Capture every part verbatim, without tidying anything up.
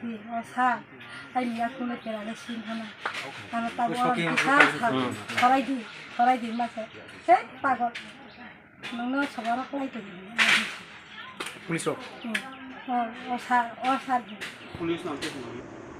Ni, o sir, aini yakungo kerale sin hana. Ano tabo Soki ang ang sir, sir, Hmm. Khorai di, khorai di masa. He, pagol. Nangno sobarok lai tong. Police rok. Hmm. O, o sir, o sir.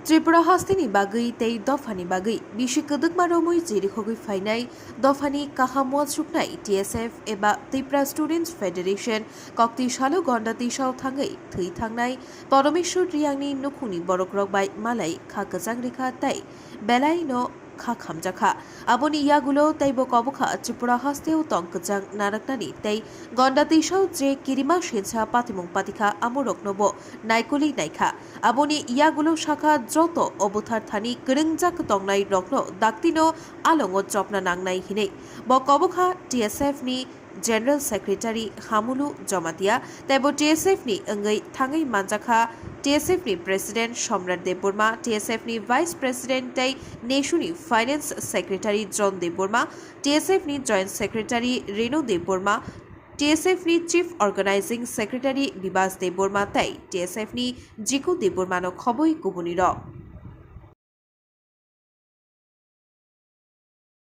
Tripura hasteni bagwi tei dophani bagwi bisi kwdwkma romwi chirikhogwi phainai dophani kaham uansuknai T S F eba Tripura Students Federation koktwi salo Gonda tisao thangwi thwi thangnai Paromeshwar Riyangni nukhungni borokrok bai malai kha kwchang rikha tei belaino kha khamjakha. Aboni yagulo teibo kobokha Tripura hasteo tong kwchang narwknani tei Gonda tisao je kirima sensa patimung patikha amoroknobo naikoli naikha. Aboni yagulo sakha joto obuthar thani kwrwngjak tongnai rokno daktino alongo chopna nangnai hinwi. Bo kobokha T S F ni General Secretary Hamulu Jomatia, teibo T S F ni wngwi thangwi manjakha T S F ni President Somrat Debbarma, T S F ni Vice President tei nesu ni Finance Secretary John Debbarma, T S F ni Joint Secretary Renu Debbarma, T S F ni Chief Organizing Secretary Bibas Debbarma tei T S F ni Jiku Debbarma no khobwi kubuni rok.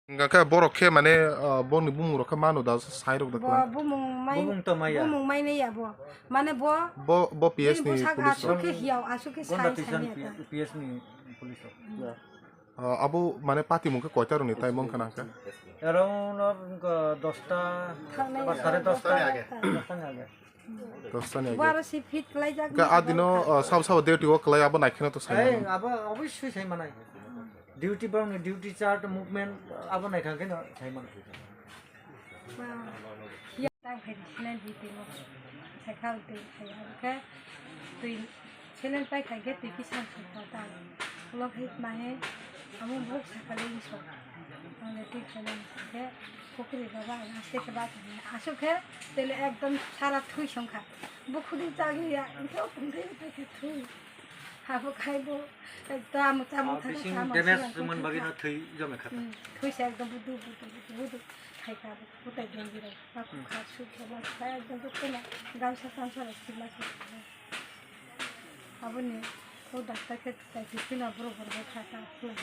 Hingkha khe borok khe mane, ah, bongni bumung rok khe mano da sai rok da Bo kwlai. Bumung mai, Bumung to maya. Bumung mai nai ya bo. Mane bo Bo, bo P S ni bini bwsak police aswk rok. Khe hiya o, aswk khe Gonda sai, station sai ya ta. P S ni police rok. Ah, abo mane patimung khe koita rok ni tai mong khana khe? Around, uh, dosta, Thangnai ba sare dosta, dosta ni age. Dosta ni age. Dosta ni age. Bo aro si fit khlai jak Hingkhe ni a dino, bo ah, sabo sabo duty o kwlai abo naikheno to sai Ei, mano. Abo obviously sai manai. Duty borokni duty chart, movement, abo naikha khe no sai mano. Ba, ya, ta khai di, silen di, twi mo. Sai kha, twi khai, abo khe, twi, silen pai khai khe, twi kisa sai kha ta. Ulo khai ma he, amo bo sai kha le so. Ang le twi khai le khe, pokri baba, ang aste khe ba khai. Aswk khe, tele ekdom sara thui song kha. Bo khudi chagi ya, ang khe o tong khai, twi khai thui. Abo khai bo, ekdom amo chamo Ah, thang bising chamo damage siya, man twi bagwi kha. No thwi jome kha ta. Hmm, thui sa ekdom budu, budu, budu, budu. Khai kha bo, butai dengbi rok. Aku Hmm. Kha su khe ma khai ekdom to kena, gamsa tamsa rok sima khe. Aboni o doctor khe tai fifteen o borok borok kha ta khulai.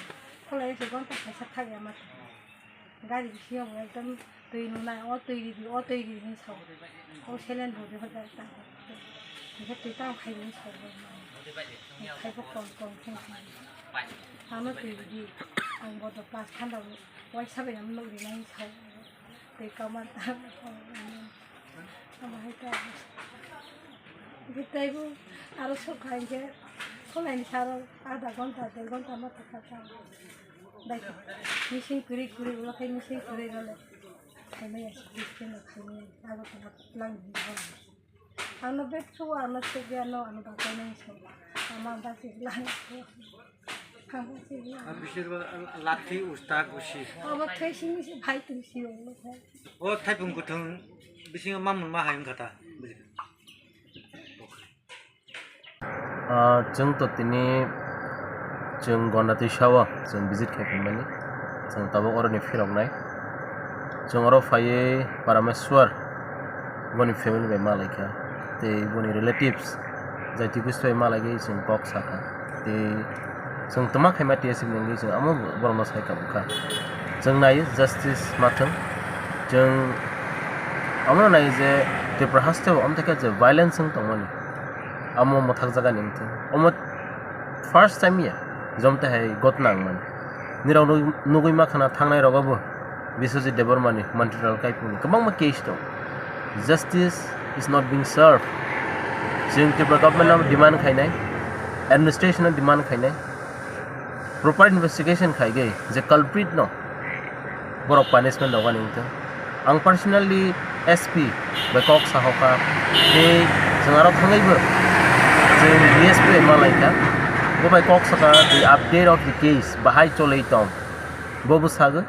Khulai se gonta kaisa thak ya ma. Gari bisingo bo ekdom twi nunai, o twi ridi, o twi ridi hinwi sao. O selen bo rihor bai ta. Hingke twi tamo khai hinwi sao bo. Khai bo kom kom khe. Ano twi ridi, ang bodo plus thanda bo. Waisa bai ang nuk rinai hinwi sao. Tei kaman ta. Amo hai ta. Hingke tei bo aro sok kha hingke kholaini saro adha ghonta, dui ghonta ma thangkha ta. Bai, machine kwrwi kwrwi, ulo khai machine kwrwi role. Khaimaya, machine no khaimaya, abo tongma lang ni bo. Ano bek chu, ano chu ge ano, ano ba ko nang so. Ama ba si lang. Ama si lang. Bisir ba lathi usta gusi. Abo thai sini si bhai tu si ulo khai. O thaipung kuthung bisingo mamung ma hayung kata. Ah, chwng to tini chwng Gonda twi sao chwng visit khai phaimani. Chwng tabuk oroni phiroknai. Chwng oro phaiwi Parameswar boni family bai ma laikha. Tei boni relatives, jaiti gusti bai ma laikwi chwng kok sakha. Tei chwng twma khaima T S F ni wngwi chwng amo borokno sai kha bwkha. Chwng nai justice ma thwng. Chwng omono nai je Tripura haste o amtwi khe je violence wng tongmani. Amo mwthak jagani wngthung. Omo first time ya, jom tei hai gotna wngmani. Nirok nug-, nugui makhana thangnai rogo bo Biswajit Debbarmani, Mantiral Kaipungni kwbangma case tong. Justice is not being served. Chwng Tripura government no demand khainai, administration no demand khainai. Proper investigation khaigwi je culprit no borok punishment rogani wngthung. Ang personally S P bai kok sahokha, tei chwng aro thangwibo chwng D S P bai malaikha. Bo bai kok sakha the update of the case, bahai cholwi tong. Bo bwsagwi,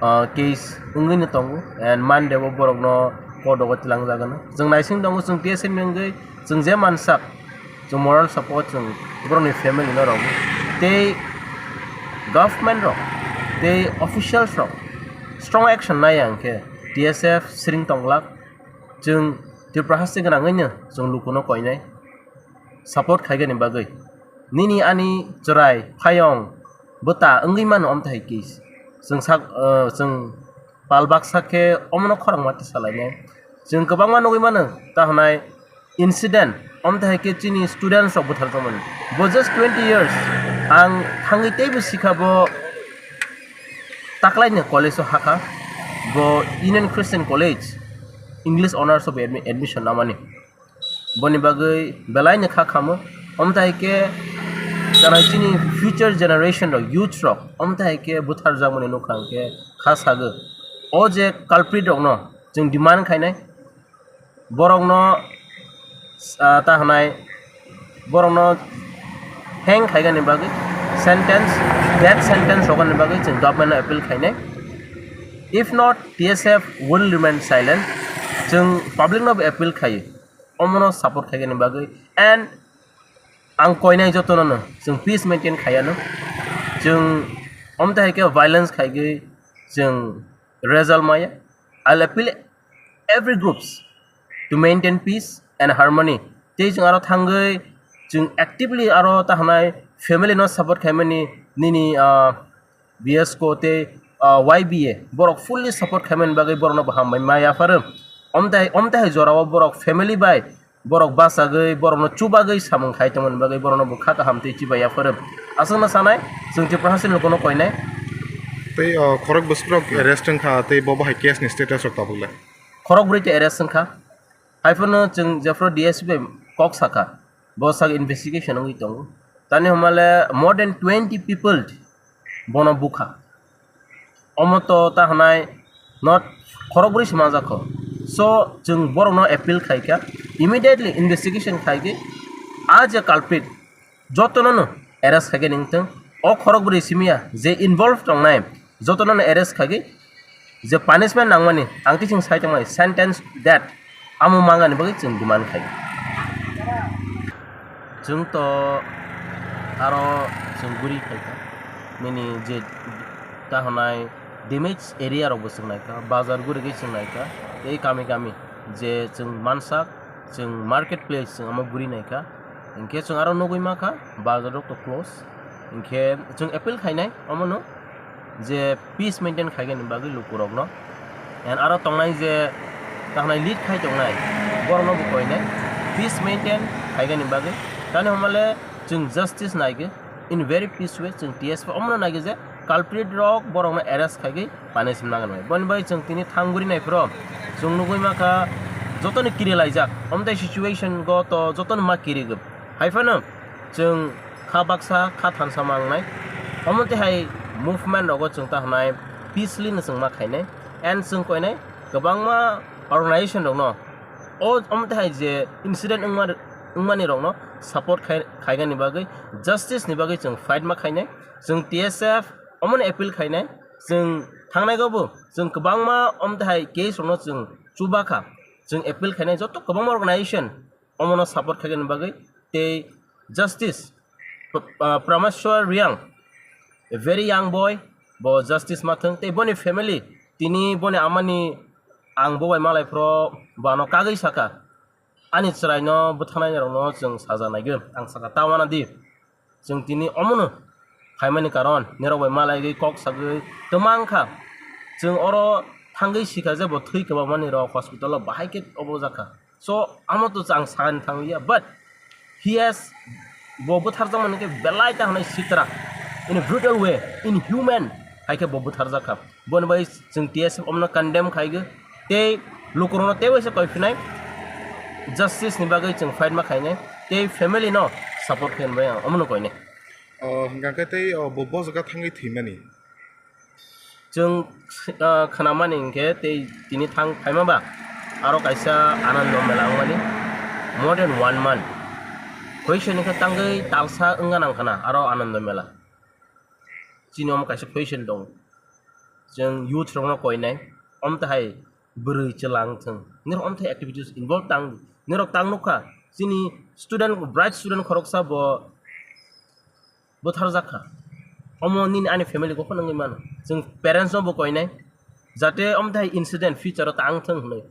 ah, case wngwino tongo and Monday bo borokno court rogo twlangjagano. Chwng naising tongo, chwng T S F ni wngwi chwng je mansak, chwng moral support chwng borokni family no rwgo. Tei government rok, tei officials rok strong action naiya hwnkhe T S F siring tonglak, chwng Tripura haste gwnangwino chwng lukuno koinai support khaigani bagwi. Nini ani chwrai phayong bwta wngwi mano, omtahai kis. Chwng sak, ah, chwng pal baksa khe omono khorang ma tisalainai. Chwng kwbangma nugwi mano, ta hwnai incident, omtahai khe chini students rok butharjakmani. Bo just twenty years, ang thangwi teibo sikha bo taklaini college o hakha, bo Union Christian College, English Honours of admi-, admission namani. Boni bagwi belaino kha khamo, omtahai khe chwrai chini future generation rok, youths rok, omtahai khe butharjakmani nukha hwnkhe kha sagwi. O je culprit rokno chwng demand khainai, borokno, ah, ta hwnai, borokno hang khaigani bagwi sentence, death sentence rogani bagwi chwng government no appeal khainai. If not, T S F will remain silent. Chwng public no bo appeal khaio, omono support khaigani bagwi. And ang koinai jotono no chwng peace maintain khaiya no, chwng omtahai khe violence khaigwi chwng result maya. I'll appeal every groups to maintain peace and harmony. Tei chwng aro thangwi chwng actively aro ta hwnai family no support khaimani nini, ah, B S ko tei, ah, Y B A borok fully support khaimani bagwi borokno bo hambai ma yapharo. Omtahai, omtahai jorao borok family bai borok bachagwi, borokno chubagwi samung khai tongmani bagwi borokno bo kha kaham tei chibai yapharo. Aswkno sanai, chwng Tripura hasteni lukuno koinai. Tei, o, khorok bwswk rok arrest wngkha, tei bo bahai case ni status rok tabuk le? Khorok bwrwi tei arrest wngkha. Haiphano chwng jephru D S P bai kok sakha, bo sak investigation wngwi tongo. Tani hwnmale more than twenty people bono bukha. Omo to ta hwnai not khorok bwrwi se manjakho. So, chwng borokno appeal khaikha, immediately investigation khaigwi a je culprit, jotono no arrest khaigwi ningthwng. O khorok bwrwi simiya je involve tongnai, jotono no arrest khaigwi je punishment nangmani, ang tising sai tongmani, sentence death, amo mangani bagwi chwng demand khai. Chwng to aro chwng guri khaikha, nini je ta hwnai damage area rokbo chwng naikha, bazar gurigwi chwng naikha, tei kami kami je chwng mansak, chwng market place chwng amo guri naikha, hinkhe chwng aro nugwi mankha bazar rok to close, hinkhe chwng appeal khainai omono je peace maintain khaigani bagwi lukurokno. And aro tongnai je tahnai lead khai tongnai, borokno bo koinai peace maintain khaigani bagwi. Tani hwnmale chwng justice naigwi in very peace way, chwng T S F omono naigwi je culprit rok borokno arrest khaigwi punishment nangani bagwi. Boni bagwi chwng tini thang guri naiphuru chwng nugwi mankha jotoni kiri laijak, omtai situation go to jotoni ma kirigwi. Haiphano chwng kha baksa, kha thansa mangnai. Omo twi hai movement rogo chwng ta hwnai peacefully no chwng ma khainai. And chwng koinai kwbangma organization rokno, o omo twi hai je incident wngma, wngmani rokno support khai, khaigani bagwi, justice ni bagwi chwng fight ma khainai. Chwng T S F omoni appeal khainai. Chwng thangnai go bo chwng kwbangma omo twi hai case rokno chwng chuba kha. Chwng appeal khainai joto kwbangma organization omono support khaigani bagwi tei justice, P-, ah, Prameshwar Reang, a very young boy, bo justice ma thwng tei boni family, tini boni amani ang bo bai malai phro bano kagwi saka, ani chwraino bwthangnai rokno chwng saja naigwi, ang saka ta wana di. Chwng tini omono khaimani karon, nirok bai malaigwi kok sagwi twma wngkha. Chwng oro thangwi sikha je bo thwi kwbangmani rok hospital o bahai khe obo jakha. So, amo to chwng sakani thangya, but he has, bo bwtharjakmani khe belai ta hwnwi sitra, in a brutal way, inhuman hai khe bo bwtharjakha. Boni bai chwng T S F omno condemn khaigwi tei lukurokno tei waisa koiphinai, justice ni bagwi chwng fight ma khainai tei family no support khainai bai ang omono koinai. O, hwnkha khe tei, o, bo, bo jaga thangwi thwimani? Chwng, o, khwnamani hinkhe tei tini thang phaima ba aro kaisa Anando Mela wngmani more than one month. Khoisenni khe tangwi talsa wngna nang khna aro Anando Mela. Chini omo kaisa question tongo. Chwng youth rokno koinai, omtahai bwrwi chwla wng thwng, nirok omthai activities involve tang, nirok tang nukha, chini student, bright student khoroksa bo bwtharjak kha. Omo nini ani family gophano wngwi mano. Chwng parents no bo koinai, jate omthai incident future o tang thwng hwnwi.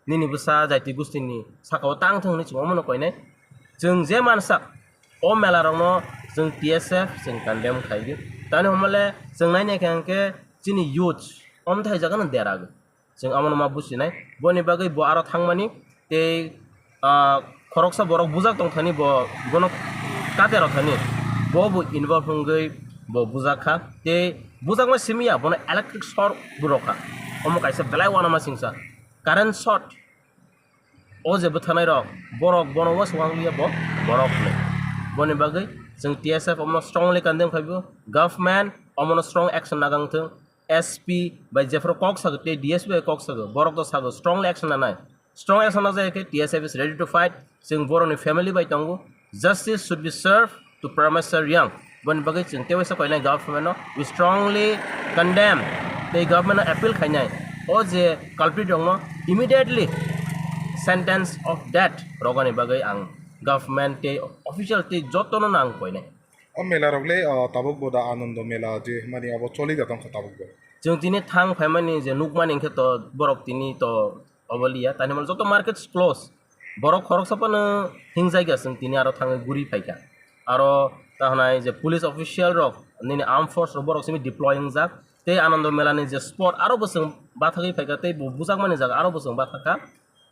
Nini bwsa jaiti gustini sakao tang thwng hwnwi chwng omono koinai. Chwng je mansak, O mela rokno chwng T S F chwng condemn khaidi. Tani hwnmale chwng naina khe hwnkhe chini youth omthai jagano deragwi. Chwng abono ma businai. Boni bagwi bo aro thangmani tei, ah, khoroksa borok bujak tongthani bo, bono kate rok thani bo, bo involve wngwi bo bujak kha. Tei bujakma simi ya, bono electric short bo rw kha. Omo kaisa belai uanama singsa. Current short. O je bwtharnai rok, borok bono uansuk wng liya bo, borok hinwi. Boni bagwi chwng T S F omono strongly condemn khai bo, government omono strong action nagang thung, S P bai jephru kok sago tei D S P bai kok sago, borok to sago strongly action nanai. Strong action najai khe T S F is ready to fight, chwng borokni family bai tongo, justice should be served to Parameswar Reang. Boni bagwi chwng tewaisa koinai government no we strongly condemn tei government no appeal khainai o je culprit rokno immediately sentence of death rogani bagwi ang government tei official tei jotono no ang koinai. O mela rok le, o, tabuk bo da Anando mela je mani abo choli da tongkha tabuk bo. Chwng tini thang phaimani je nukmani hwnkhe to borok tini to obo liya, tani hwnmale joto market close. Borok khoroksa phano hingjak ya, chwng tini aro thangwi guri phaikha. Aro ta hwnai je police official rok, nini armed force rok, borok simi deploy wngjak. Tei Anando mela ni je spot aro bo chwng bathagwi phaikha, tei bo bujakmani jaga aro bo chwng bathakha.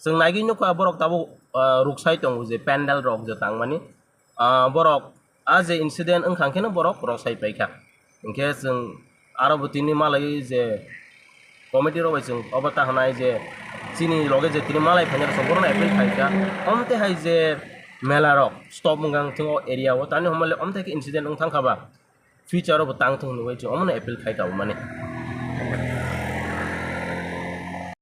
Chwng naigwi nukha borok tabuk, ah, ruksai tongo je pandal rok je tangmani. Ah, borok a je incident wngkha khe no borok rosai paikha. Hinkhe chwng aro bo tini malai je committee rok bai chwng obo ta hwnai je chini loge je tini malai phainai rok chwng bohrokno appeal khaikha. Omte hai je mela rok stop wngkha thung o area o, tani hwnmale omte khe incident wng thangkha ba future o bo tang thung hinwi chwng omono appeal khaikha mani.